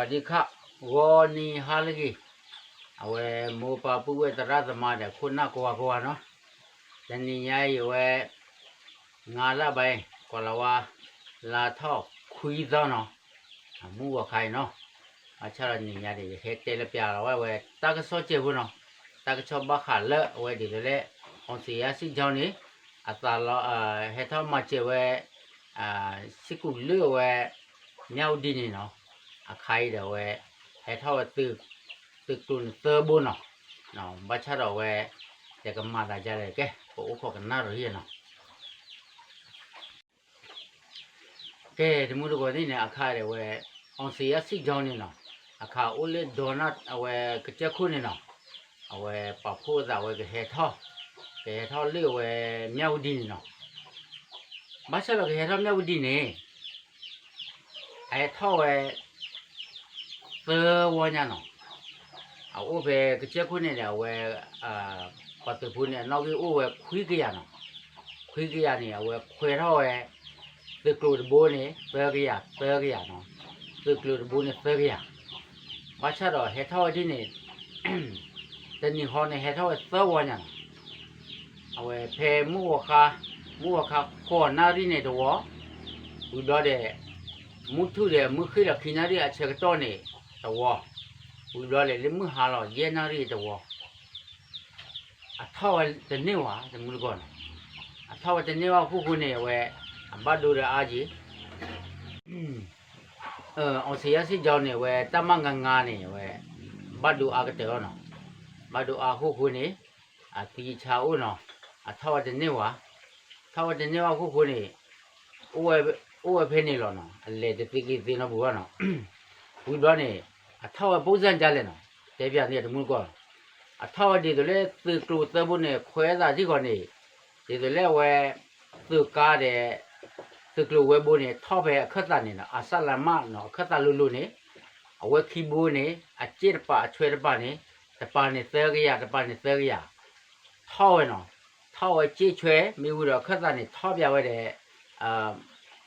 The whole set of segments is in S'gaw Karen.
สวัสดีค่ะ ဂီၤနံၤဟါလၢအဂ့ၤ, အဝဲမိၢ်ပၢ်ပုၢ်ဝဲၢ်သရၣ်သမါဒီးခိၣ်နၢ်ကိးဂၤကိးဂၤနီၤ, တနံၤညါအံၤအဝဲ ငါးလပိုင်း ကီၤလၤဝါ လါထီၣ်ခွံသီနီၤ, မုၢ်ဂီၤခါအံၤနီၤ, ဘၣ်ဆၣ်ဒီးနံၤညါန့ၣ် ယဟဲတဲလၢပျၢ်လီၤဝဲ အဝဲတၢ်ကစီၣ်ကဲဖိနီၤ, တၢ်ကစီၣ်ဘၣ်ဃးလၢအဝဲဒ်သိးလၢ အောင်ဇေယျစစ်ကြောင်းန့ၣ် အသးလီ ဟဲထီၣ်မၤစၢၤဝဲ စ့ၢ်ကီးလၢအဝဲ မြဝတီန့ၣ်နီၤ, အခါအံၤဒီးအဝဲ ဟဲထီၣ်ဝဲ သုးကျိၤန့ၣ်သၢဘိနီၤ, ဘၣ်ဆၣ်ဒီးအဝဲ တဲကမၤသးဒ်လဲၣ်ကဲ ပအိၣ်ခိးကနၣ်ရၢၢ်နီၤ. ကဲ တမူတကိးသ့ၣ်န့ၣ် အခါဒီးအဝဲ အောင်ဇေယျစစ်ကြောင်းန့ၣ်နီၤ, အခါအိၣ်လၢဒီးနၢ်အဝဲကစၢၢ်ခိၣ်န့ၣ်နီၤ, အဝဲပာ်ဖှိၣ်အသးဝဲကဟဲထီၣ်, ကဟဲထီၣ်လၢအဝဲ မြဝတီန့ၣ်နီၤ, ဘၣ်ဆၣ်ဒီးကဟဲထီၣ် မြဝတီန့ၣ် အဟဲထီၣ်ဝဲ သၢဝီညါနီၤ, အအိၣ်ဖဲကစၢၢ်ခိၣ်န့ၣ်ဒီး အဝဲ ပှၤသုးဖိန့ၣ် အနီၣ်ဂံၢ်အိၣ်ဝဲခွံကယၤနီၤ, ခွံကယၤန့ၣ် အဝဲခွဲထီၣ်ဝဲ သုးကျိၤတဘိန့ၣ် သၢကယၤ သၢကယၤနီၤ, သုးကျိၤတဘိန့ၣ်သၢကယၤ, ဘၣ်ဆၣ်ဒီးဟဲထီၣ်ဝဲဒ်န့ၣ် တနံၤဃီန့ၣ် ဟဲထီၣ်ဝဲသၢဝီညါနီၤ, အဝဲဖဲမုၢ်ဂီၤခါ မုၢ်ဂီၤခါဃိးနၣ်ရံၣ်န့ၣ်တဝီ, ဝံၤဘျီဒီး မုၢ်ထူၣ်ဒီးမုၢ်ဃ့ၢ်လီၤခံနၣ်ရံၣ်အဆၢကတီၢ်န့ၣ်တဝီ, ဝံၤဘျီဒီးလၢမုၢ်ဟါလီၤယဲၢ်နၣ်ရံၣ်တဝီ, အထီၣ်ဝဲတန့ၢ်ဝဲ တမူတကိးနီၤ, အထီၣ်ဝဲတန့ၢ်ဝဲအခိၣ်ဃိန့ၣ် အဝဲ အဘၣ်ဒိဒီးအါက့ၤ အောင်ဇေယျစစ်ကြောင်းန့ၣ် အဝဲတၢ်မၢ်ငါငါန့ၣ် အဝဲ ဘၣ်ဒိအါကတၢၢ်လီၤနီၤ, ဘၣ်ဒိအါအခိၣ်ဃိန့ၣ် အသံဆါအိၣ်နီၤ, အထီၣ်ဝဲတန့ၢ်ဝဲ, ထီၣ်ဝဲတန့ၢ်ဝဲအခိၣ်ဃိန့ၣ် အိၣ်ဝဲဖဲန့ၣ်လီၤနီၤ, အလဲၤတသ့က့ၤသ့နီတပူၤဘၣ်နီၤ, ဝံၤဘျီန့ၣ် အထီၣ်ဝဲ ပုံစံ ဒ်လဲၣ်နီၤ, တဲပျးန့ၣ်တမူတကိး, အထီၣ်ဝဲဒ်သိးလၢသုးကျိၤသၢဘိန့ၣ် ခွဲးသးထံၣ်ဃီန့ၣ် ဒ်သိးလၢအဝဲ သုးကါဒီး သုးကျိၤဝဲဘိန့ၣ် ထီၣ်ဖဲအခၢၣ်သးန့ၣ်နီၤ, အစလမနီၤ, အခၢၣ်သးလိၤလိၤန့ၣ် အဝဲခံဘိန့ၣ် အစ့တပၤအဆွဲတပၤန့ၣ် တပၤန့ၣ်သၢကယၤ တပၤန့ၣ်သၢကယၤ ထီၣ်ဝဲနီၤ, ထီၣ်ဝဲစ့ဆွဲ မ့ၢ်ဝံၤဒီးအခၢၣ်သးန့ၣ် ထီၣ်ပျးဝဲဒီး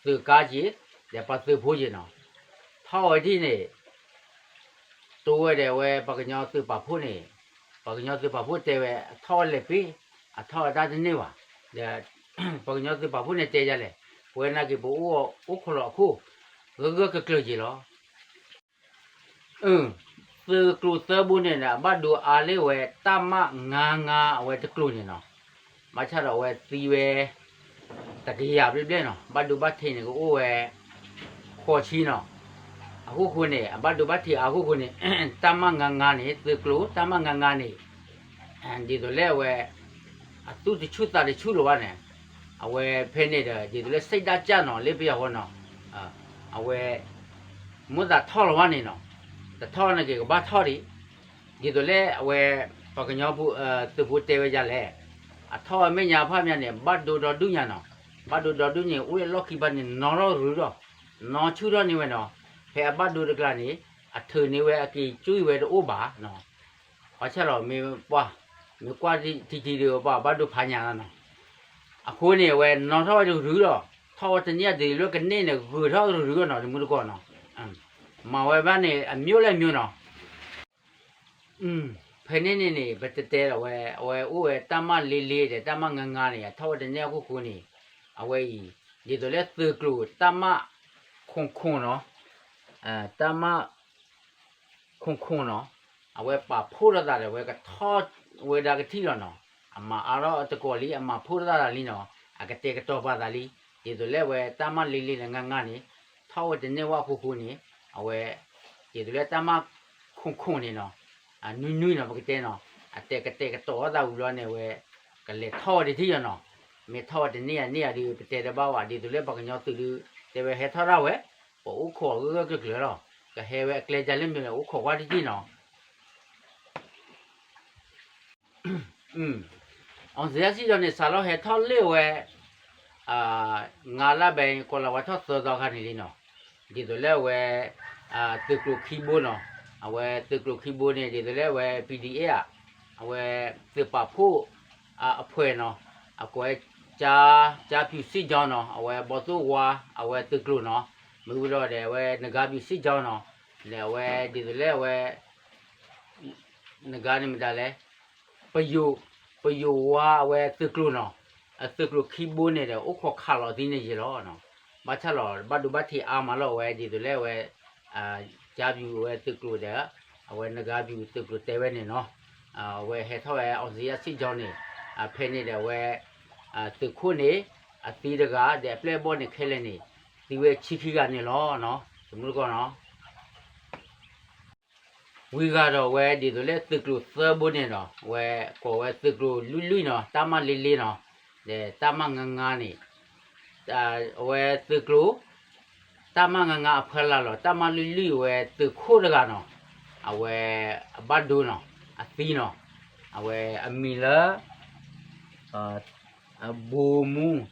သုးကါက့ၤ ဒီးပှၤသုးဖိက့ၤနီၤ, ထီၣ်ဝဲဒ်န့ၣ် တိဝဲဒီးဝဲပှၤကညီသုးပာ်ဖှိၣ်န့ၣ်, ပှၤကညီသုးပာ်ဖှိၣ်တဲဝဲ အထီၣ်ဝဲလဲၤပ့ၤ, အထီၣ်ဝဲတၢ်တန့ၢ်ဘၣ်, ဒီး ပှၤကညီသုးပာ်ဖှိၣ်န့ၣ်တဲယၤလဲၣ်, ပဝဲနာ်က့ၤပအိၣ်အိၣ်ခိးလီၤအခိၣ် ဂၢၢ်ဂၢၢ်ကျၢၤကျၢၤက့ၤလီၤ. သုးကျိၤသၢဘိန့ၣ်ဒီး အဘၣ်ဒိအါလၢဝဲ တၢ်မၢ်ငါငါအဝဲတကျိၤန့ၣ်နီၤ, ဘၣ်ဆၣ်ဒီးအဝဲသံဝဲ တကယၤဘျဲၣ်ဘျဲၣ်နီၤ, ဘၣ်ဒိဘၣ်ထံးန့ၣ် ကအိၣ်ဝဲ ဃိးဆံနီၤ, အခိၣ်ဃိန့ၣ် အဘၣ်ဒိဘၣ်ထံးအါအခိၣ်ဃိန့ၣ် တၢ်မၢ်ငါငါန့ၣ် သုးကျိၤတၢ်မၢ်ငါငါန့ၣ် ဒ်သိးလၢအဝဲ အသူၣ်တဆူၣ်သးတဆူၣ်လီၤဘၣ်န့ၣ်, အဝဲဖဲန့ၣ်ဒီး ဒ်သိးလၢစိတ်ဓာတ်ကျနီၤ လၢပယီၤဃီနီၤ, အဝဲ မိၣ်သးထီၣ်လီၤဘၣ်န့ၣ်နီၤ, တထီၣ်န့ၣ်က့ၤကဘၣ်ထီၣ်ဒံး, ဒ်သိးလၢအဝဲ ပှၤကညီ သုးဖိတဲဝဲဒ်လဲၣ်, အထီၣ်ဝဲမဲာ်ညါဖၣ်မးန့ၣ် ဘၣ်ဒိဒီဒူၣ်ညါနီၤ, ဘၣ်ဒိဒီဒူၣ်န့ၣ် အိၣ်လၢလီၢ်ခံဘၣ်န့ၣ် နီၢ်ထီၣ်ရုၤဒီး နီၢ်ဆူၣ်ထီၣ်န့ၢ်ဝဲနီၤ, ဖဲအဘၣ်ဒိတကျါန့ၣ် အထုးန့ၢ်ဝဲအက့ၤကွံာ်ဝဲတအိၣ်ဘၣ်နီၤ, ဘၣ်ဆၣ်ဒီးမ့ၢ်ပှၤ မ့ၢ်ကွၢ်ထံထံဒီးပှၤဘၣ်ဒိဖးညါလီၤနီၤ, အဃိန့ၣ် အဝဲနီၢ်ထီၣ်ဝဲတရုၤဒီး ထီၣ်ဝဲတန့ၢ်အဒုးလၢကန့ၢ်န့ၣ် ဂုၤထီၣ်တရုၤဒီးနီၤ တမူတကိးနီၤ, မၤဝဲဘၣ်န့ၣ် အမျိုးလဲၣ်မျိုးနီၤ ဖဲန့ၣ်န့ၣ်န့ၣ် ပတတဲလီၤဝဲ အဝဲအိၣ်ဝဲတၢ်မၢ်လ့လ့ဒီး တၢ်မၢ်ငါငါန့ၣ် အထီၣ်ဝဲတန့ၢ်အခိၣ်ဃိန့ၣ် အဝဲအံၤ ဒ်သိးလၢသုးကျိၤတၢ်မၢ်ခိၣ်ခိၣ်နီၤ, တၢ်မၢ် ခိၣ်ခိၣ်နီၤ, အဝဲပာ်ဖှိၣ်ထီၣ်သးဒီး အဝဲကထီၣ်ဝဲဒၣ်ကထံၣ်လီၤနီၤ, အမၤအါထီၣ်တကိးလံ အမၤဖှိၣ်ထီၣ်သးလံနီၤ, အကတဲာ်ကတီၤပာ်သးလံ, ဒ်သိးလၢအဝဲတၢ်မၢ်လ့လ့ဒီးငါငါန့ၣ် ထီၣ်ဝဲတန့ၢ်ဝဲအခိၣ်ဃိန့ၣ် အဝဲ ဒ်သိးလၢတၢ်မၢ်ခိၣ်ခိၣ်န့ၣ်နီၤ, အနွံနွံနီၤ ပကတဲနီၤ, အတဲာ်ကတဲာ်ကတီၤအသးဝံၤဘျီန့ၣ် အဝဲ ကလဲၤထီၣ်ဝဲတထံၣ်ယီၤနီၤ, မ့ၢ်ထီၣ်ဝဲတန့ၢ်ယၤန့ၢ်ယၤဒီး ပတဲတဘၣ်ဝဲ ဒ်သိးလၢပှၤကညီသုးဒု တဲဝဲဟဲထီၣ်ဒၣ်ဝဲ ပအိၣ်ခိးဂၢၢ်ဂၢၢ်ကျၢၤကျၢၤလီၤ, ကဟဲဝဲအကျဲဒ်လဲၣ်မ့ၢ်လဲၣ် အိၣ်ခိးကွၢ်တထံၣ်နီၤ အောင်ဇေယျစစ်ကြောင်းန့ၣ် စးလီၤဟဲထီၣ်လၢဝဲ ငါးလပိုင်း ကီၤလၤဝါထီၣ်သၢသီခါန့ၣ်လံနီၤ, ဒ်သိးလၢအဝဲ သုးကျိၤခံဘိနီၤ, အဝဲသုးကျိၤခံဘိန့ၣ် ဒ်သိးလၢအဝဲ PDF ဧါ, အဝဲသုးပာ်ဖှိၣ် အဖွဲ့နီၤ, အကိးဝဲ ကျားဖြူစစ်ကြောင်းနီၤ, အဝဲဘီသိၣ်ဝါ အဝဲသုးကျိၤနီၤ, မ့ၢ်ဝံၤဒီးအဝဲ နဂါးဖြူစစ်ကြောင်းနီၤ, အဝဲဒ်သိးလၢအဝဲ နဂၤန့ၣ်မတၤလဲၣ်, ပယိၤ, ပယိၤဝါအဝဲသုးကျိၤနီၤ, အသုးကျိၤခံဘိန့ၣ်ဒီး အိၣ်ခိးခးလီၤအသံန့ၣ်ယဲလီၤ. ဘၣ်ဆၣ်လီၤ ဘၣ်ဒိဘၣ်ထံးအါမးလီၤ အဝဲဒ်သိးလၢအဝဲ ကၠါပူၤအဝဲသုးကျိၤဒီး အဝဲနဂါပူၤသုးကျိၤတဲဝဲန့ၣ်နီၤ, အဝဲဟဲထီၣ်ဝဲ အောင်ဇေယျစစ်ကြောင်းန့ၣ်, ဖဲန့ၣ်ဒီးအဝဲ သုးခိၣ်န့ၣ် အသံတဂၤ ဒီးအပျဲၢ်အဘီၣ်န့ၣ်ခဲလၢာ်န့ၣ် သံဝဲဆံခံဂၤန့ၣ်လီၤ. တမူတကိးနီၤ ဝံၤဂၤဒီးအဝဲဒ်သိးလၢသုးကျိၤသၢဘိန့ၣ်နီၤ, အဝဲကိးဝဲသုးကျိၤလွံၢ်လွံၢ်နီၤ, တၢ်မၤလ့လ့နီၤ, ဒီးတၢ်မၤငါငါန့ၣ်, အဝဲသုးကျိၤ တၢ်မၤငါငါအဖီလာ်လီၤ, တၢ်မၤလွံၢ်လွံၢ်အဝဲသုးခိၣ်တဂၤနီၤ, အဝဲအဘၣ်ဒိနီၤ, အသံနီၤ, အဝဲအမံၤလၢ ဗိုလ်မှူး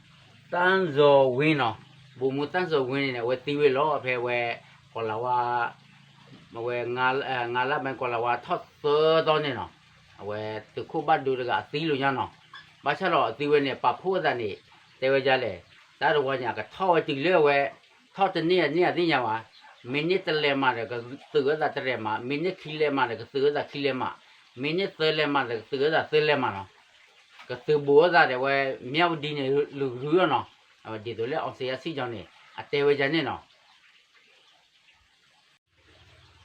သန်းဇော်ဝင်းနီၤ, ဗိုလ်မှူးသန်းဇော်ဝင်းန့ၣ် အဝဲသံဝဲလီၤ ဖဲအဝဲ ကီၤလၤဝါ အဝဲ ငါးလပိုင်း ကီၤလၤဝါထီၣ်သၢသီန့ၣ်နီၤ, အဝဲသုးခိၣ်ဘၣ်ဒိတဂၤအသံလီၤညါနီၤ, ဘၣ်ဆၣ်ဒီးအသံဝဲန့ၣ် ပာ်ဖှိၣ်အသးန့ၣ် တဲဝဲဒ်လဲၣ်, တၢ်တဝီညါကထီၣ်ဝဲတုၤလၢအဝဲ ထီၣ်တန့ၢ်အန့ၢ်အသ့ၣ်ညါဘၣ်, မ့ၢ်န့ၢ်တလဲၤမးဒီးကသုးဝဲသးတလဲၤမး, မ့ၢ်န့ၢ်ခံလဲၤမးဒီးကသုးဝဲသးခံလဲၤမး, မ့ၢ်န့ၢ်သၢလဲၤမးဒီးကသုးဝဲသးသၢလဲၤမးနီၤ, ကသုးဘူးဝဲသးဒီးအဝဲ မၠၣ်ဝတံၤန့ၣ် လူၤကရူၢ်အီၤနီၤ, ဒ်သိးလၢအောင်ဇေယျစစ်ကြောင်းန့ၣ် အတဲဝဲဒ်န့ၣ်နီၤ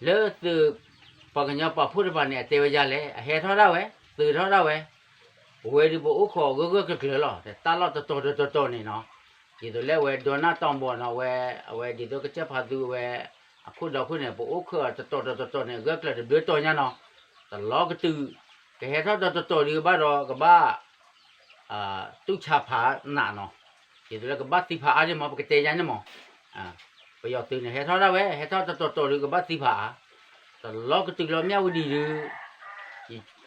လၢသုး ပှၤကညီပာ်ဖှိၣ်တဖၣ်န့ၣ် အတဲဝဲဒ်လဲၣ်, အဟဲထီၣ်ဒၣ်ဝဲ, သုးထီၣ်ဒၣ်ဝဲ, ပဝဲဒုးပအိၣ်ခိးဂၢၢ်ဂၢၢ်ကျၢၤကျၢၤလီၤ, တၢ်လီၢ်တတီၤတတီၤတတီၤန့ၣ်နီၤ, ဒ်သိးလၢအဝဲဒီနၢ်တီၢ်ဘီၣ်နီၤ, အဝဲ အဝဲဒ်သိးကစၢၢ်ဖးသူအဝဲ အခိၣ်ဒီခိၣ်န့ၣ် ပအိၣ်ခိးတတီၤတတီၤတတီၤန့ၣ် ဂၢၢ်ကျၢၤတဘျုးတီၤညါနီၤ, တလီၤကတုၤ ကဟဲထီၣ်တတီၤတတီၤဒုးကဘၣ်ဒီးကဘၣ် တူၢ်ဆါဖးနးနီၤ, ဒ်သိးလၢကဘၣ်သံဖးအါန့ၣ်မး ပကတဲယါန့ၣ်မး, ပယီၤသုးန့ၣ် ဟဲထီၣ်ဒၣ်ဝဲ ဟဲထီၣ်တတီၤတတီၤဒုးကဘၣ်သံဖးအါ, တလီၤကတုၤလီၤမၠၣ်ဝတံၤဒုး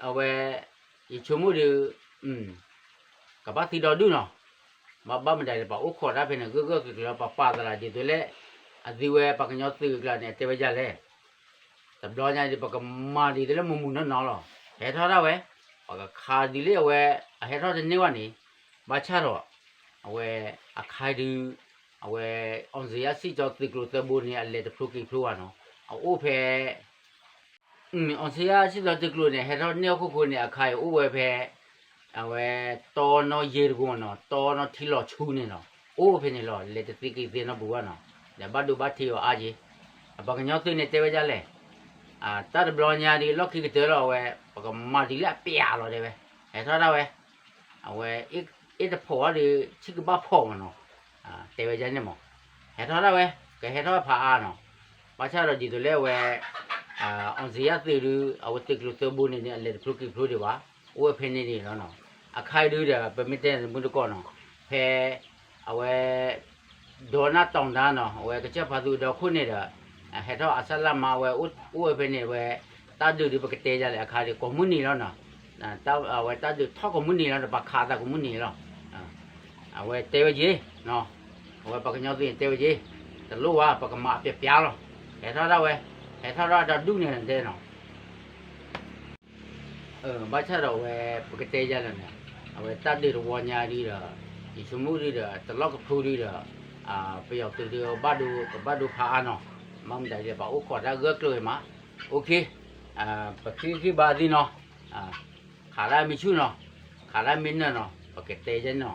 အဝဲ ယဆိကမိၣ်ဒုး ကဘၣ်သံဒီဒူၣ်နီၤ, ဘၣ်မတၤလဲၣ် ပှၤအိၣ်ခိးတၢ်ဖဲန့ၣ် ဂၢၢ်ဂၢၢ်ကျၢၤကျၢၤ ပပာ်သးလၢဒ်သိးလၢ အသံဝဲပှၤကညီသုးကျါန့ၣ် တဲဝဲဒ်လဲၣ် တဘျီညါဒ် ပကမၤဒ်သိးလၢမုၢ်မုၢ်နီၢ်နီၢ်လီၤ, ဟဲထီၣ်ဒၣ်ဝဲ, ပကခးဒ်လၢအဝဲ အဟဲထီၣ်တန့ၢ်ဝဲန့ၣ်, ဘၣ်ဆၣ်ဒီး အဝဲ အခါဒုး အဝဲ အောင်ဇေယျစစ်ကြောင်း သုးကျိၤသၢဘိန့ၣ် အလဲၤတဖျိက့ၤဖျိဘၣ်နီၤ, အအိၣ်ဖဲ အောင်ဇေယျစစ်ကြောင်း သုးကျိၤန့ၣ် ဟဲထီၣ်န့ၢ်အခိၣ်ဃိန့ၣ် အခါအံၤအိၣ်ဝဲဖဲ အဝဲ တီနီၢ်ယ့တကိးနီၤ, တီနီၢ်ထံလီၤဆူန့ၣ်နီၤ, အိၣ်ဖဲန့ၣ်လီၤ, လဲၤတသ့က့ၤသ့နီတပူၤဘၣ်နီၤ, ဒီးဘၣ်ဒိဘၣ်ထံးအီၤအါက့ၤ, ပှၤကညီသုးန့ၣ်တဲဝဲဒ်လဲၣ်, တၢ်တဘျီညါဒ်လီၢ်ခံကတၢၢ်လီၤ အဝဲ ပကမၤဒ်လၢအပျးလီၤတဲဝဲ, ဟဲထီၣ်ဒၣ်ဝဲ, အဝဲ အ့ၣ်တဖိးအီၤဒီး ဆံၣ်ကဘၣ်ဖိးမးနီၤ, တဲဝဲဒ်န့ၣ်မး, ဟဲထီၣ်ဒၣ်ဝဲ, ကဟဲထီၣ်ဖးအါနီၤ, ဘၣ်ဆၣ်ဒီးဒ်သိးလၢအဝဲ အောင်ဇေယျသုးဒုး အဝဲသုးကျိၤသၢဘိန့ၣ်န့ၣ် အလဲၤတဖျိက့ၤဖျိဒံးဘၣ်, အိၣ်ဝဲဖဲန့ၣ်န့ၣ်လီၤနီၤ, အခါအံၤဒုးဒီး ပမ့ၢ်တဲတမုၢ်တကိးနီၤ, ဖဲ အဝဲ ဒီနၢ်တီၢ်ဒါနီၤ, အဝဲကစၢၢ်ဖးသူဒီခိၣ်န့ၣ်ဒီး ဟဲထီၣ်အဆၣ်လၢ်မး အဝဲအိၣ်ဝဲဖဲန့ၣ်ဝဲ, တၢ်ဒုးဒုးပကတဲယါလဲၣ် အခါဒုးကိးမုၢ်နံၤလီၤနီၤ, အဝဲတၢ်ဒုးထီၣ်ကိးမုၢ်နံၤလီၤဒီး ပှၤခးအသးကိးမုၢ်နံၤလီၤ, အဝဲတဲဝဲက့ၤ အဝဲပှၤကညီသုးန့ၣ်တဲဝဲက့ၤ, တလိၣ်ဝဲ ပကမၤအပျးပျးလီၤ, ဟဲထီၣ်ဒၣ်ဝဲ, ဟဲထီၣ်ဒၣ်ဒီဒူၣ်န့ၣ်တဲနီၤ ဘၣ်ဆၣ်ဒီးအဝဲ ပကတဲယါလၢန့ၣ်, အဝဲတၢ်ဒုးတဝီညါဒုးဒီး ယဆိကမိၣ်ဒုးဒီး တလီၢ်ကဖျိဒုးဒီး ပယီၤသုးဒုး ဘၣ်ဒိ ကဘၣ်ဒိဖးအါနီၤ, ဘၣ်မတၤဒ်လဲၣ် ပှၤအိၣ်ခိးတၢ်ဂၢၢ်ကျၢၤမး, အိၣ်ခ့, ပခံခံဘၣ်သ့ၣ်နီၤ, ခးတၢ်မ့ၢ်ဆူၣ်နီၤ, ခးတၢ်မ့ၢ်နၢၤနီၤ ပကတဲယါနီၤ,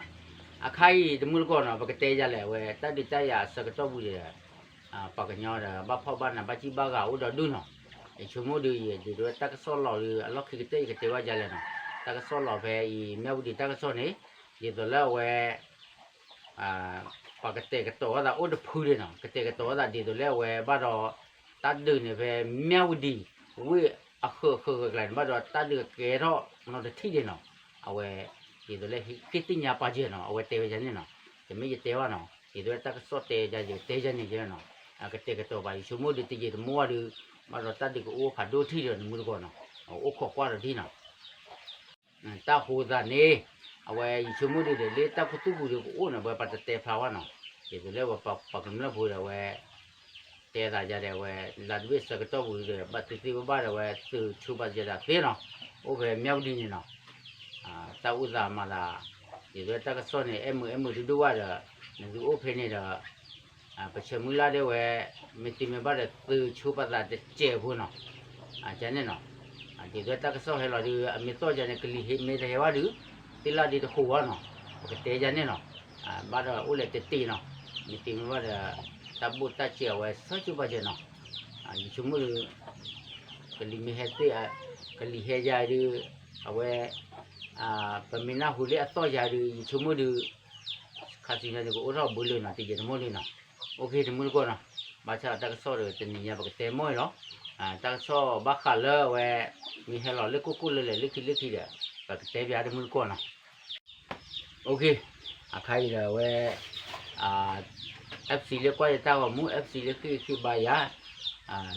အခါအံၤတမုၢ်တကိးနီၤ ပကတဲယါလဲၣ် အဝဲတၢ်ဒုးတၢ်ယၤအဆၢကတီၢ်ပူၤဒီး ပှၤကညီဒီး ဘၣ်ဖှီၣ်ဘၣ်နးဘၣ်စံၣ်ဘၣ်ဂၤအိၣ်ဒီဒူၣ်နီၤ, ယဆိကမိၣ်ဒုးယဲ ဒ်သိးတၢ်ကစီၣ်လီၤဒုး အလီၢ်ခံကတၢၢ်ယကတဲဘၣ်ယါလဲၣ်နီၤ, တၢ်ကစီၣ်လီၤဖဲအံၤ မၠၣ်ဝတံၤတၢ်ကစီၣ်န့ၣ်, ဒ်သိးလၢအဝဲ ပှၤကတဲာ်ကတီၤဝဲသးအိၣ်တဖုဒၣ်နီၤ, ကတဲာ်ကတီၤဝဲသးဒ်သိးလၢအဝဲဘၣ်ဒီး တၢ်ဒုးန့ၣ်ဖဲမၠၣ်ဝတံၤ ဝ့ၢ်အဃၢၤဃၢၤဃၢၤကျါန့ၣ် ဘၣ်ဒီးတၢ်ဒုးကကဲထီၣ်နီတထံၣ်ဒၣ်နီၤ, အဝဲ ဒ်သိးလၢဟ့ၣ်သ့ၣ်ညါပာ်စၢၤနီၤ အဝဲတဲဝဲဒ်န့ၣ်နီၤ, တမ့ၢ်ယတဲဘၣ်နီၤ ဒ်သိးလၢတၢ်ကစီၣ်တဲယါ ယကတဲယါန့ၣ်နီၤ, ကတဲာ်ကတီၤဘၣ် ယဆိကမိၣ်ဒုးတယံာ်တမီၢ်ဘၣ်ဒုး ဘၣ်ဒီးတၢ်ဒုးကအိၣ်ဖးဒိၣ်ထံၣ်ဒီးတမုၢ်တကိးနီၤ, အိၣ်ခိးကွၢ်ဒီးထံၣ်နီၤ တၢ်ဃိသးန့ၣ်, အဝဲယဆိကမိၣ်ဒုးဒီး လၢတၢ်ခူသူၣ်ပူၤဒုးကအိၣ်န့ၣ် အဝဲပတတဲဖျါဝဲနီၤ, ဒ်သိးလၢပှၤကမျၢၢ်ဖိဒီးအဝဲ တဲသးယါဒီးအဝဲ လၢတဘ့ၣ်ဆၢကတီၢ်ပူၤဒုးဒီး ဘၣ်သ့ၣ်သ့ၣ်ဘၣ်ဘၣ်ဒီးအဝဲသုးဆူဘၣ်ယဲဒၣ်သ့နီၤ, အိၣ်ဖဲမၠၣ်ဝတံၤန့ၣ်နီၤ, တၢ်အိၣ်သးမၤသး, ဒ်သိးလၢတၢ်ကစီၣ်န့ၣ် အဲၣ်မုာ်အဲၣ်မုာ်ဒိၣ်ဒိၣ်ဘၣ်ဒီး နသုအိၣ်ဖဲန့ၣ်ဒီး ပဆၢမုၢ်လၢ်ဒၣ်ဝဲ မ့ၢ်သ့မ့ၢ်ဘၣ်ဒီး သုဆိပာ်သးတစဲးဖိနီၤ, ကန့ၣ်နီၤ, ဒ်သိးတၢ်ကစီၣ်ဟဲလီၤဒုး အမ့ၢ်သီၣ်ယၤန့ၣ် ကလံၤမ့ၢ်တဟဲဝဲဒုး သ့ၣ်လၣ်ဒ့တဃိးဝဲနီၤ, ပကတဲယၤန့ၣ်နီၤ, ဘၣ်ဒီးအိၣ်လဲၣ်တတ့ၢ်နီၤ, မ့ၢ်သ့မ့ၢ်ဘၣ်ဒီး တၢ်ဘိၣ်တၢ်စဲးအဝဲ စီၤကၠိဘၣ်စဲးနီၤ, ယဆိကမိၣ်ဒုး ကလံၤမ့ၢ်ဟဲသ့ၣ်, ကလံၤဟဲယၤဒုး အဝဲ ပမ့ၢ်နၢ်ဟူလၢအသီၣ်ယၤဒုး ယဆိကမိၣ်ဒုး ခါဆူညါဒုးကအိၣ်ထီၣ်ဘၣ်လၢနီၤ တယံာ်တမီၢ်လံနီၤ, အိၣ်ခ့တမုၢ်တကိၢ်နီၤ, ဘၣ်ဆၣ်ဒီးတၢ်ကစီၣ်ဒီးတနံၤညါပကတဲမီၢ်အံၤလီၤ, တၢ်ကစီၣ်ဘၣ်ဃးလၢအဝဲ မ့ၢ်ဟဲလီၤလၢကိၣ်ကိၣ်လၢလဲၣ်လၢခံလၢခံဒီး ပကတဲပၠးတမုၢ်တကိၢ်နီၤ အိၣ်ခ့, အခါအံၤဒီးအဝဲ FC လၢကွၢ်ယတၢ်ဂီၤမူ FC လၢဃ့ၢ်ဃ့ၢ်ဘါယၤ,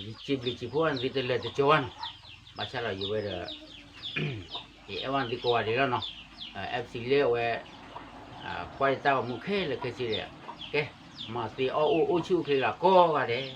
ယစံးဘျုးစံးဖှိၣ်နသုတလၢာ်တကီဘၣ်နီၤ, ဘၣ်ဆၣ်ဒီးယဝဲဒီး ယအဲၣ်ဝဲနသုကိးဂၤဒဲးလီၤနီၤ, FC လၢအဝဲ ကွၢ်ယတၢ်ဂီၤမူခဲလၢာ်ခဲဆ့ဒီး ကဲ မၤသ့အီၣ်အိၣ်အိၣ်ဆူၣ်အိၣ်ချ့လၢကိးဂၤဒဲး